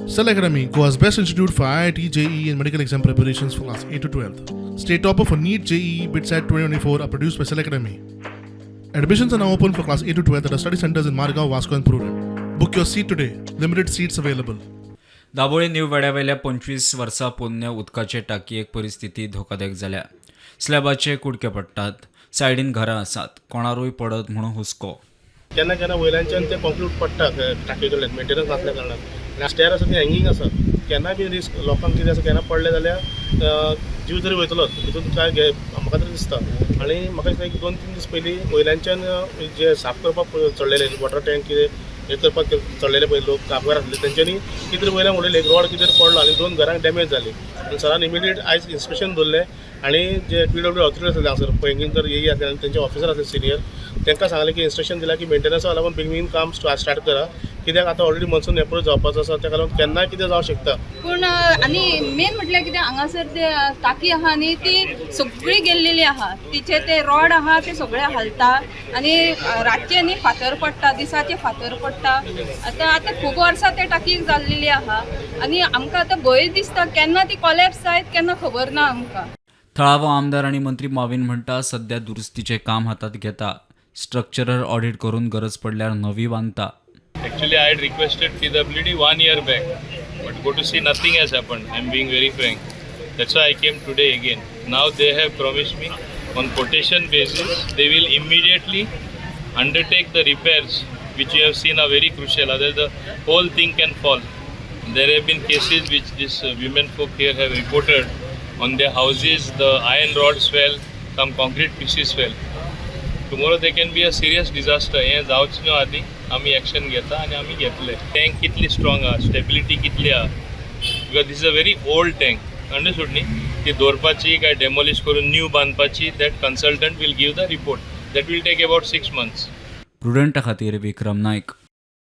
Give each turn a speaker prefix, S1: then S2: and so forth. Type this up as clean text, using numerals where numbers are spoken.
S1: Cell Academy, Goa's best institute for IIT, JEE, and medical exam preparations for class 8 to 12. State topper for NEET, JEE, BITSAT 2024 are produced by Cell Academy. Admissions are now open for class 8 to 12 at our study centers in Margao, Vasco, and Prudent. Book your seat today. Limited seats available.
S2: Dabolim new वाड्यावेल्या 25 वर्सां पोन्न्या उदकाचे टाकयेक परिस्थिती धोकादायक जाल्या. स्लॅबाचे कुडके पडटात, सायडीन घरां आसात, कोणारूय पडत म्हणून हुस्को.
S3: केन्ना केन्ना वयल्यानच्यान ते कॉन्क्रीट पडटा टाके कडल्यान, मेंटेनन्स नासल्या कारणान. आनी स्टेर आसा ती हँगींग आसा. केन्ना बी रिस्क लोकांक कितें आसा, केन्ना पडलें जाल्यार जीव तरी वयतलोच हितून काय म्हाका तरी दिसता. आनी म्हाका दिसता, एक 2-3 दीस पयलीं वयल्यानच्यान जे साफ करपाक चडलेले, वॉटर टँक कितें हें करपाक चडलेले पळय लोक, कामगार आसले, तेंच्यांनी कितें तरी वयल्यान उडयलें, एक रॉड कितें तरी पडलो आनी दोन घरांक डॅमेज जाली. आनी सरान इमिडिएट आयज इन्स्पेक्शन दवरलें आनी जे पीडब्ल्यू ऑथॉरिटी आसले हांगासर, पैंगीणकर एई आसले आनी तेंचे ऑफिसर आसले सिनियर, तांकां सांगलें की इन्स्ट्रक्शन दिला की मेंटेनन्सा लागून बेगीन काम स्टार्ट करा, कित्याक आतां ऑलरेडी मॉन्सून एप्रोच जावपाचो आसा. ताका लागून केन्नाय कितें जावंक शकता.
S4: पूण आनी मेन म्हटल्यार कितें, हांगासर ते टाकी आहा न्ही, ती सगळी गेल्लेली आहा. तिचे ते रॉड आहा ते सगळे हालता आनी रातचे न्ही फातर पडटा, दिसाचे फातर पडटा. आतां आतां खूब वर्सां ते टाकीक जाल्लेली आहा आनी आमकां आतां भंय दिसता, केन्ना ती कॉलेप्स जायत केन्ना खबर ना आमकां.
S2: थळावो आमदार आनी मंत्री माविन म्हणटा, सध्या दुरुस्तीचें काम हातांत घेता. स्ट्रक्चरल ऑडिट करून गरज पडल्यार नवी बांदता.
S5: Actually, I had requested PWD one year back, but go to see, nothing has happened. I'm being very frank. That's why I came today again. Now they have promised me on quotation basis they will immediately undertake the repairs which you have seen are very crucial. Otherwise, the whole thing can fall. There have been cases which this women folk here have reported on their houses. The iron rods fell, some concrete pieces fell. Tomorrow there can be a serious disaster. हें जावचें न्हू आदी आमी action घेता आनी आमी घेतले. Tank कितली स्ट्रॉंग आहा, स्टेबिलिटी कितली आहा, because this is a very old tank, understood न्ही? ती दवरपाची काय डेमोलिश करून new बांदपाची, that consultant will give the report. That will take about 6 months.
S2: प्रुडंटा खातीर विक्रम नायक.